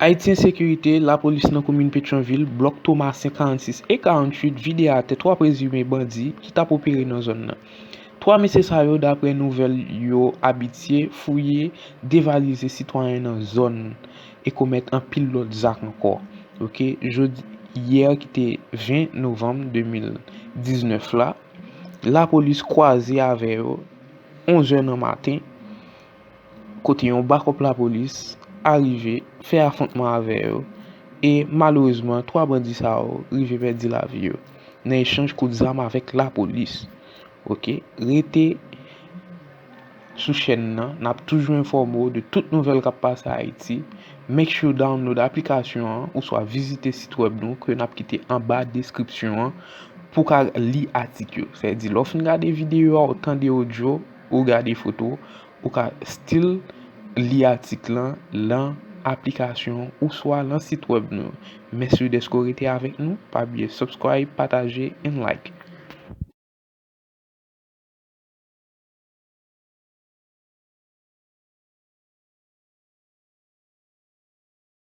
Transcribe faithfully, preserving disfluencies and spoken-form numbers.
Ayiti Ensekirite, lapolis nan komin Petyonvil, blòk Tomasen karannsis e karannwit vide atè twa prezime bandi ki t ap opere nan zòn nan. Twa mesye sa yo, daprè nouvèl yo abitye fouye, devalize sitwayen nan zòn e komèt anpil lòt zak ankò. Oke, jodi, yè ki te ven novanm de mil diznèf la, lapolis kwaze avè yo onz è nan maten, kote yon bakòp lapolis arive fè afwontman avè yo, e malerezman, twa bandi sa yo rive pèdi lavi yo nan echanj kout zam avèk lapolis. Oke, rete sou chèn nan, n ap toujou enfòme w de tout nouvèl k ap pase Ayiti. Make sure download aplikasyon an oswa vizite sit wèb nou ke n ap kite anba deskripsyon an pou w ka li atik yo. Sèdi lè w fin gade videyo a, ou tande odyo, ou gade foto, ou ka still li atik lan lan aplikasyon oswa lan sit wèb nou. Mèsi dèske w rete avèk nou. Pa bliye subscribe, pataje and like.